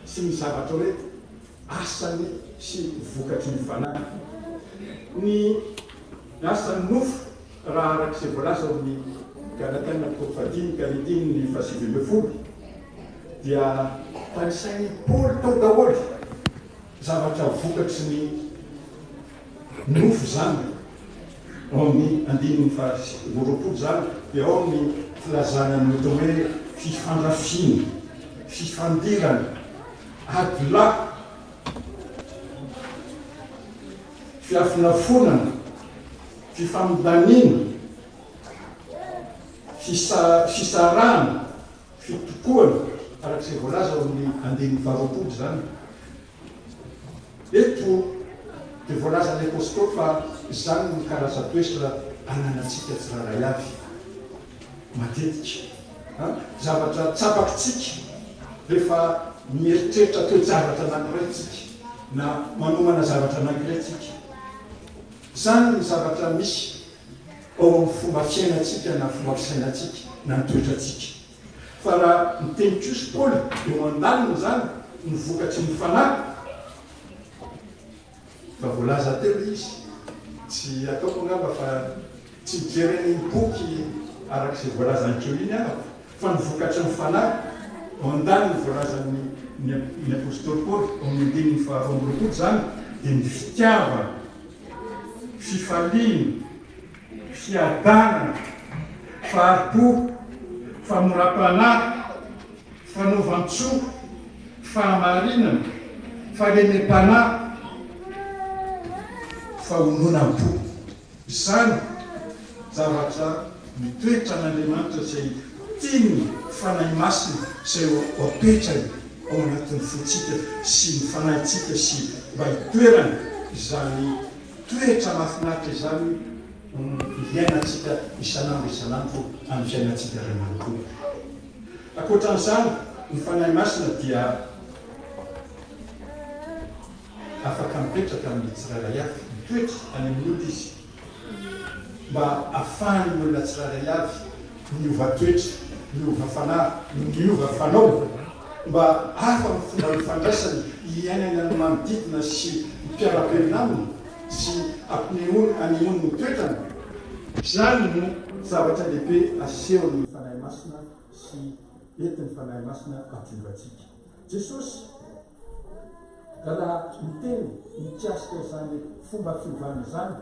sy ny zavatra hoe asany sy vokatry ny fanahy. Ny asan'ny nofo raha araka izay voalaza ao amin'ny Galatiana toko fahadimy ka ny andininy fahasivy ambin'ny folo dia tanisain'i Paoly tao daholo zavatra vokatry ny nofo izany. Ao amin'ny andininy faha-20 izany dia ao ny filazana ny atao hoe fifandrafiana, fifandirana, ady lahy, fiafonafonana, fifamindaniana, fisarahana, fitokoana, araka izay voalaza ao amin'ny andininy faha-20 izany. Eto dia voalazan'ny Apostoly fa izany no karazan-toetra ananantsika tsirairay avy. Matetika, zavatra tsapakitsika rehefa mieritreritra toe-javatra anankiray isika na manomana zavatra anankiray isika. Izany ny zavatra misy ao amin'ny fomba fiainantsika na fomba fisainantsika na ny toetrantsika. Fa raha miteny kosa Paoly eo andaniny izany ny vokatry ny fanahy, fa voalaza teo ilay izy, tsy ataoko angamba fa tsy mijery an'iny boky araka izay voalazan'i Joe iny aho, fa ny vokatry ny fanahy, eo andaniny voalazan'ny ny apostoly Paoly ao amin'ny andininy faha 22 izany dia ny fitiavana, fifaliana, fiadanana, fahari-po, famoram-panahy, fanaovan-tsoa, fahamarinana, fahalemem-panahy, fahononam-po. Izany zavatra mitoetra an'Andriamanitra izay tian'ny Fanahy Masina izay ho apetrany ao anatin'ny fontsika sy ny fanahintsika sy mba hitoerany izany Toetra mahafinaritra izany no iainantsika isan'andro isan'andro amin'ny fiainantsika iray manontolo. Ankoatra an'izany, ny Fanahy Masina dia afaka mipetraka amin'ny tsirairay avy, mitoetra any amin'ny olona Izy, mba ahafahan'ny olona tsirairay avy miova toetra, miova fanahy, miova fanao, mba hafa ny fomba ifandraisany, iainany amin'ny manodidina sy ny mpiara-belona aminy, sy ampinehoany anehoany ny toetrany. Izany no zavatra lehibe asehon'ny Fanahy Masina sy entin'ny Fanahy Masina hampionga antsika. Jesosy raha niteny mikasika izany fomba fiovana izany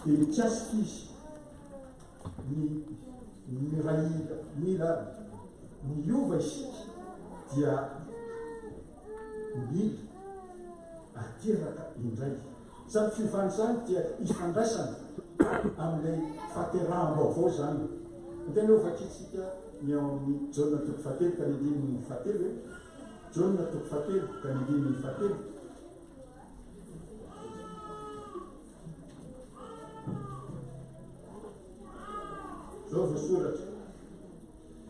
dia nikasika Izy ny miray mila miova isika dia mila ateraka indray. Izany fiovana izany dia ifandraisana amin'ilay fahateraham-baovao izany. Andeha aloha hovakintsika ny ao amin'ny Jaona toko fahatelo ka ny andininy fahatelo e. Jaona toko fahatelo ka ny andininy fahatelo. Izao voasoratra,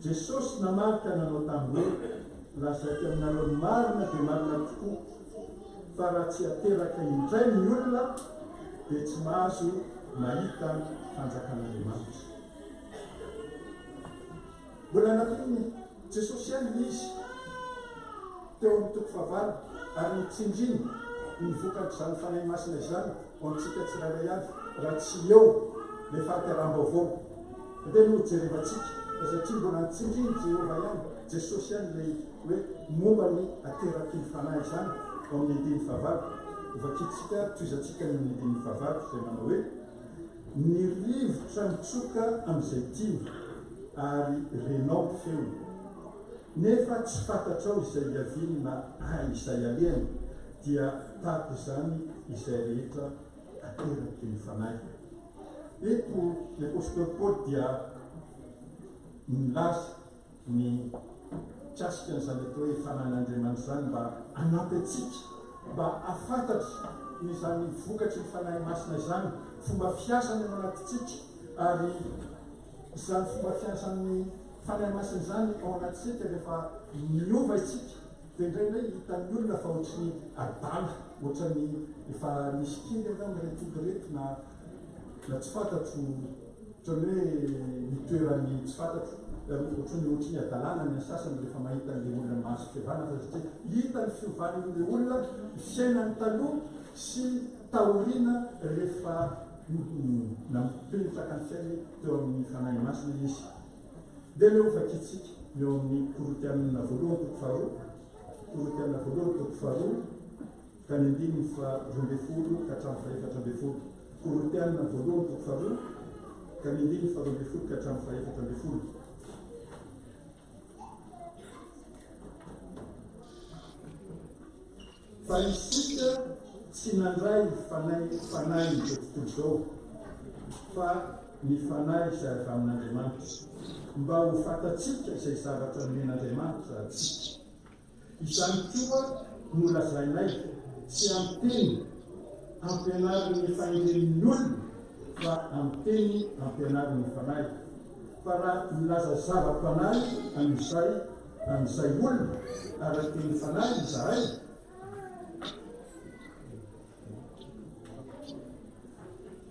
Jesosy namaly ka nanao taminy hoe, Lazaiko aminareo marina dia marina tokoa, fa raha tsy ateraka indray ny olona, dia tsy mahazo mahita fanjakan'Andriamanitra. Mbola nampian'i Jesosy ihany ilay izy teo amin'ny toko fahavalo ary notsindriny ny vokatr'izany Fanahy Masina izany ho antsika tsirairay avy raha tsy eo ilay fahateraham-baovao. Andeha aloha hojerevantsika fa satria mbola notsindrin'i Jehovah ihany, Jesosy ihany ilay hoe momba ny ateraky ny Fanahy izany ao amin'ny andininy fahavalo. Hovakintsika ary tohizantsika ny amin'ny andininy fahavalo izay manao hoe. Ny rivotra mitsoka amin'izay tiany, ary renao ny feony. Nefa tsy fantatrao izay hiaviany na izay alehany, dia tahaka izany izay rehetra ateraky ny Fanahy. Eto ny apostoly Paoly dia milaza ny mikasika an'izany atao hoe Fanahin'Andriamanitra izany mba hanampy antsika mba hahafantatra ny izany vokatry ny Fanahy Masina izany, fomba fiasany ao anatintsika, ary izany fomba fiasan'ny Fanahy Masina izany ao anatintsika rehefa miova isika dia indraindray hitan'ny olona fa ohatry ny adala, ohatran'ny efa nisy kinga angamba ireto olona ireto na na tsy fantatro, ohatran'ny hoe nitoeran'ny tsy fantatro. Ohatran'ny ohatry ny hadalana ny an'ny sasany rehefa mahita an'ilay olona mahazo fiovana fa satria hita ny fiovan'ilay olona, ny fiainany taloha sy taoriana rehefa nampipetraka ny fiainany teo amin'ny Fanahy Masina izy. Dia aleo hovakintsika ny ao amin'ny Korintianina voalohany toko faharoa, Korintianina voalohany toko faharoa ka ny andininy faha-12 ka hatramin'ny faha-14. Korintianina voalohany toko faharoa ka ny andininy faha-12 ka hatramin'ny faha-14. Fa isika tsy nandray fanahy fanahin'izao tontolo izao, fa ny Fanahy izay avy amin'Andriamanitra, mba ho fantatsika izay zavatra nomen'Andriamanitra antsika. Izany koa no lazainay, tsy amin'ny teny ampianarin'ny fahendren'ny olona, fa amin'ny teny ampianarin'ny Fanahy. Fa raha milaza zava-panahy amin'izay amin'izay olona araka ny Fanahy izahay,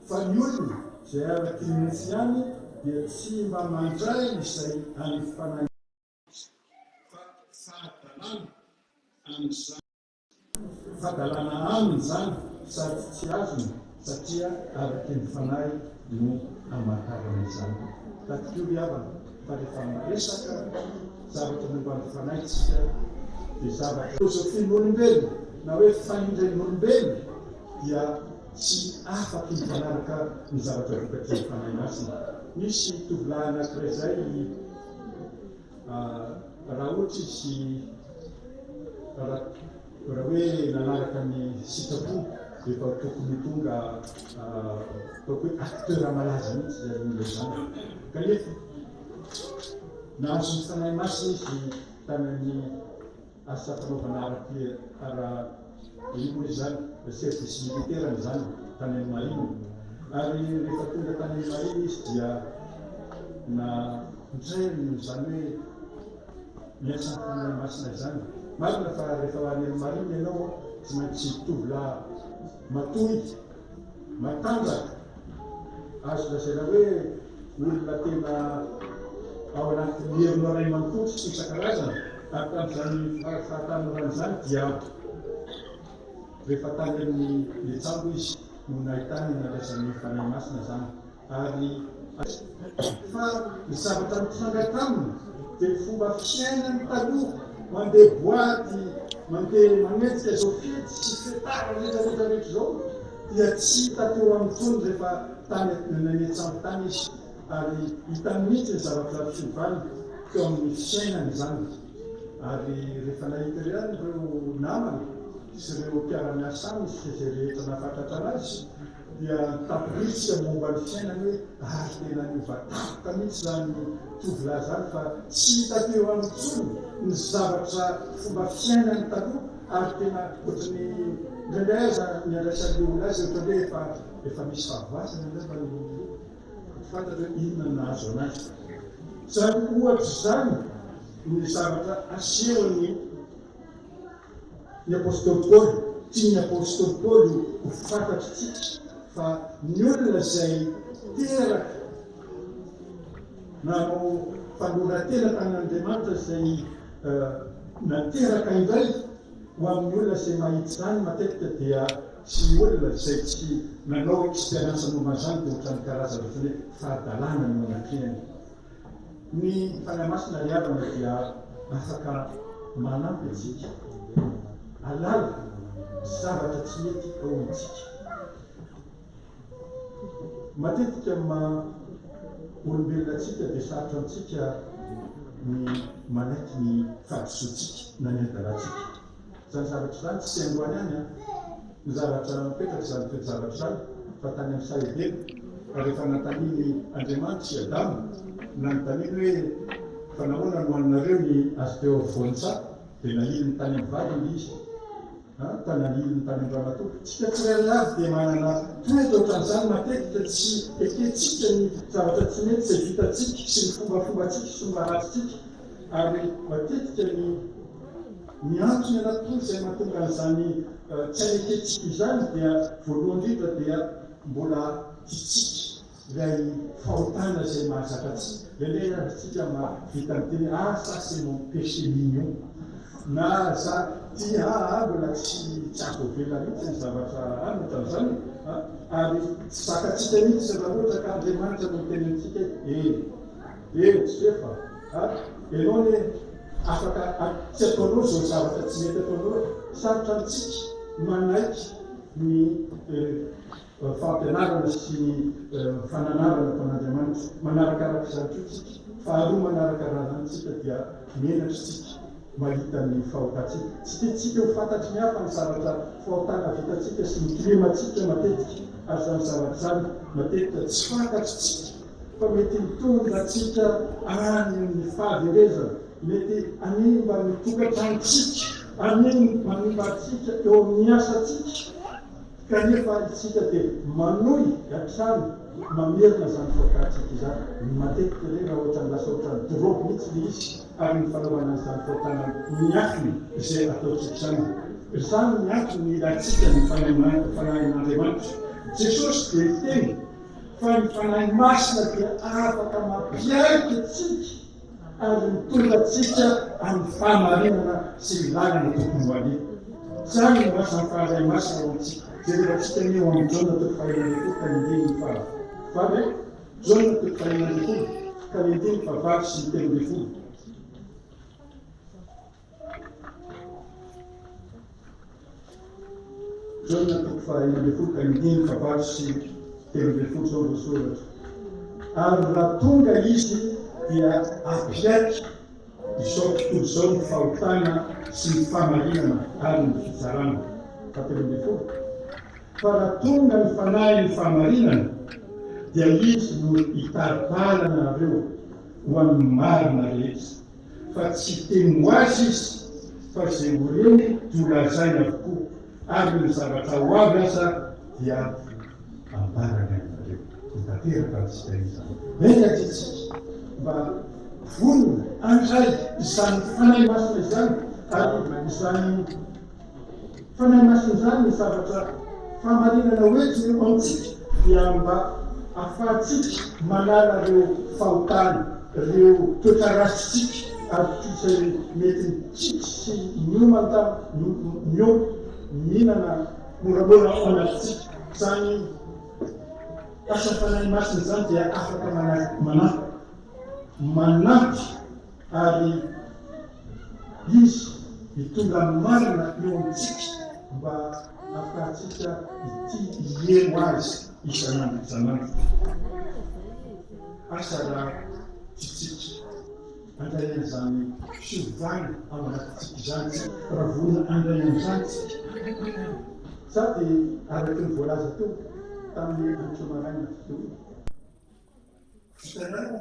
fa ny olona izay araka ny nofo ihany dia tsy mba mandray izay an'ny Fanahy, fa fahadalana amin'izany. Fahadalana aminy izany sady tsy azony satria araky ny Fanahy no amantarana izany. Tadidio ry havana fa rehefa miresaka zavatra momba ny Fanahy tsika dia zavatra. Filozofian'olombelona na hoe fahendren'olombelona dia tsy afaky mifanaraka ny zavatra vokatry ny Fanahy Masina. Nisy tovolahy anankiray izay Raha ohatra izy raha hoe nanaraka ny sitrapo dia efa tokony ho tonga ataoko hoe acteur malaza mihitsy izany olona izany. Kanefa nahazo ny Fanahy Masina izy tany amin'ny asa fanaovana ara Ino moa izany? Service militaire izany tany amin'ny marine. Ary rehefa tonga tany amin'ny marine izy dia nandray izany hoe miasa ny Fanahy Masina izany. Marina fa rehefa any amin'ny marine ianao tsy maintsy tovolahy matoy, matanjaka, azo lazaina hoe olona tena ao anatin'ny herinao iray manontolo sy isan-karazany. Ary tamin'izany fahatanorany izany dia rehefa tany amin'ny letsambo izy no nahitany ny nandraisan'ny Fanahy Masina izany. Ary fa ny zavatra nitranga taminy dia ny fomba fiainany taloha, mandeha boaty, mandeha manenjika izao fety sy fetara rehetra rehetra rehetra izao dia tsy hita teo aminy intsony rehefa tany an-tsambo tany izy. Ary hitany mihitsy ny zavatra fiovany teo amin'ny fiainany izany. Ary rehefa nahita ireo ihany ireo namany sy ireo mpiara-miasa aminy sy izay rehetra nahafantatra anazy dia nitapiritsika momba ny fiainany hoe ary tena niova tampoka mihitsy izany tovolahy izany fa tsy hita teo aminy intsony ny zavatra fomba fiainany taloha ary tena ohatry ny indraindray aza ny andraisan'ny olona azy ohatran'ny hoe efa efa misy fahavoazana angamba ny Tsy fantatra hoe inona no nahazo anazy. Izany ohatra izany ny zavatra asehon'ny ny apostoly Paoly. Tian'ny apostoly Paoly ho fantatritsika fa ny olona izay teraka nanao fanoloran-tena tamin'Andriamanitra izay nateraka indray ho amin'ny olona izay mahita izany matetika dia Tsy olona izay tsy nanao experience momba an'izany dia ohatran'ny karazana ohatran'ny hoe fahadalana no anatrehany. Ny Fanahy Masina ry havana dia afaka manampy antsika halala zavatra tsy mety ao amintsika. Matetika amin'ny maha olombelona antsika dia sarotra amintsika ny manaiky ny fahadisoantsika na ny hadalantsika. Izany zavatra izany tsy androany ihany an! Ny zavatra mipetraka izany toe-javatra izany fa tany amin'ny saha Edena, rehefa nanontanian'i Andriamanitra i Adama, nanontaniany hoe fa nahoana no haninareo ny hazo teo afovoan'ny saha, dia nahiliny tany amin'ny vadiny izy, an, ka nahiliny tany amin-dramatoa. Tsika tsirairay avy dia manana toetra ohatran'izany matetika, tsy ekentsika ny zavatra tsy mety izay vitantsika sy ny fombafombantsika sy ny maha-ratsy-tsika, ary matetika ny. Ny antony anatiny izay mahatonga an'izany tsy anekentsika izany dia voalohany indrindra dia mbola tiantsika. Ilay fahotana izay mahazatra antsika. Indraindray ary isika mahavita miteny hoe, ah ça c'est mon péché mignon. Na za ty ah ah mbola tsy tsy azo avela mihitsy ny zavatra any ohatran'izany e. Ary tsy zakantsika mihitsy raha ohatra ka Andriamanitra no miteny amintsika hoe, eh, eh Josefa a, ianao anie afaka tsy ataonao izao zavatra tsy mety ataonao e. Sarotra amintsika manaiky ny Fampianarana sy ny fananarana ataon'Andriamanitra. Manarakaraka izany koa isika. Faharoa manarakaraka izany isika dia menatra isika mahita ny fahotantsika. Tsy tiantsika ho fantatry ny hafa ny zavatra fahotana vitantsika sy ny kilemantsika matetika, ary izany zavatra izany matetika tsy fantatritsika fa mety mitondra antsika any amin'ny fahaverezana, mety hanimba ny tokantranontsika, hanimba antsika eo amin'ny asantsika. Kanefa isika dia manohy hatrany mamerina izany fahotantsika izany. Matetika indray raha ohatran'ny lasa ohatran'ny drogue mihitsy ilay izy ary ny fanaovana an'izany fahotana miafina izay ataontsika izany. Izany ny antony ilantsika ny Fanahin'Andriamanitra. Jesosy dia niteny fa ny Fanahy Masina dia afaka mampiaiky antsika ary mitondra antsika amin'ny fahamarinana sy ny lalana tokony ho aleha. Izany no asan'ny Fanahy Masina ao amintsika. Jerevantsika anie ao amin'ny Jaona toko fahenina ambin'ny folo ka ny andininy fahavalo e. Jaona toko fahenina ambin'ny folo ka ny andininy fahavalo sy ny 13. Jaona toko faha-16 ka ny andininy fahavalo sy 13 izao voasoratra, Ary raha tonga Izy dia hampiaiky izao tontolo izao ny fahotana sy ny fahamarinana ary ny fitsarana. Faha-13, Fa raha tonga ny Fanahin'ny fahamarinana, dia Izy no hitari-dalana anareo ho amin'ny marina rehetra. Fa tsy hiteny ho azy izy, fa izay ho reny dia ho lazainy avokoa, ary ny zavatra ho avy aza dia ambarany aminareo. Ho tanteraka amintsika izany. Enga anie isika mba vonona handray izany Fanahy Masina izany, ary izany Fanahy Masina izany ny zavatra fahamarinana hoentiny eo amintsika dia mba afahantsika manala ireo fahotana, ireo toetra ratsintsika ary toy izay mety mikiky sy miomanta miompy mihinana moramora ao anatintsika. Izany asan'ny Fanahy Masina izany dia afaka manampy manampy ary Izy hitondra ny marina eo amintsika mba hahafahantsika hitia hihaino Azy isan'andro isan'andro. Asa raha tiantsika handray an'izany fiovana ao anatintsika izany isika, raha vonona handray an'izany isika. Sa dia araka ny voalaza teo tamin'ny anio maraina teo iny? Hitanareo?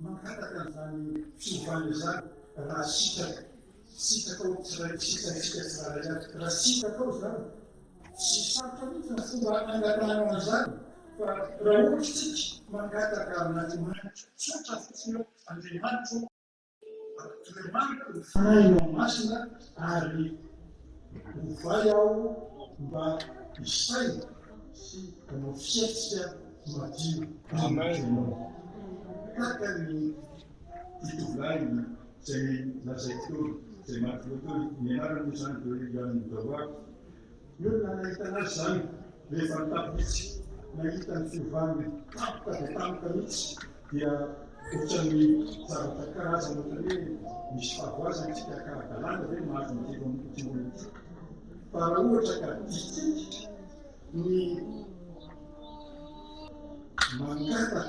Mangataka an'izany fiovana izany raha sitraka, sitrakao tsiray, sitratsika tsirairay avy. Raha sitrakao izany, tsy sarotra mihitsy ny fomba angatahanao an'izany, fa raha ohatra isika mangataka amin'Andriamanitra tsotra fotsiny hoe, Andriamanitra ô, Andriamanitra ny Fanahinao Masina ary ovay aho mba hisaina sy hanao fihetsika madio aminao. Tahaka ny ity tovolahy izay lazaiko teo, izay maty teo, ny anarany moa izany dia hoe Yann Dawar. Ny olona nahita anazy izany rehefa nitapy mihitsy, nahita ny fiovany tampoka dia tampoka mihitsy dia ohatran'ny zavatra karazana ohatran'ny hoe misy fahavoazana isika ka hadalana ve ny mahazo an'ity olona ity. Fa raha ohatra ka ditintsika ny mangataka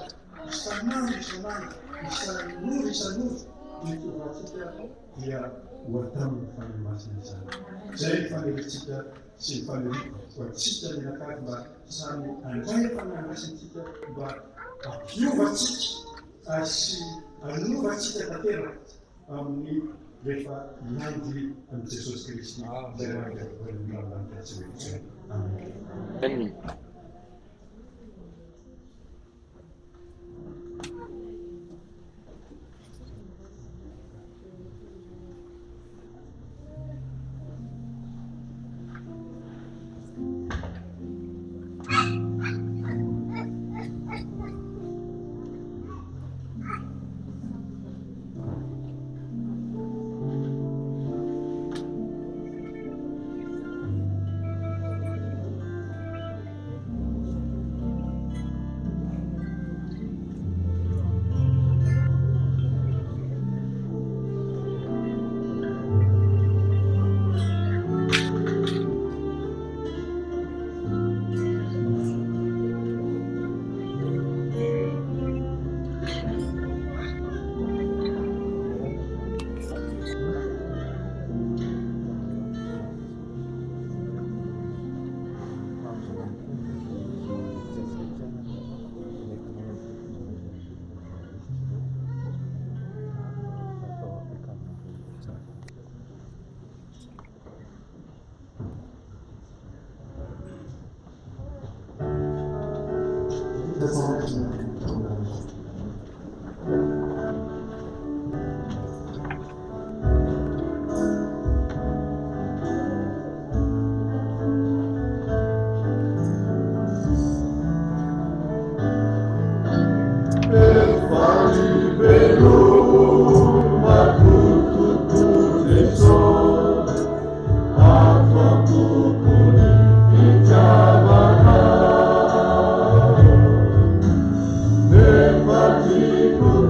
isan'andro isan'andro, isan'ora isan'ora ny fiovantsika dia ho ataon'ny Fanahy Masina izany. Izay ny faniriantsika sy ny faniriako ho antsika mianakavy mba samy handray ny Fanahy Masina isika mba hampiova antsika ary sy hanova antsika tanteraka amin'ny rehefa hiandry an'i Jesosy Kristy izay mandrakizay ny lanitra tsy ho intsony. Amen. 789. Efa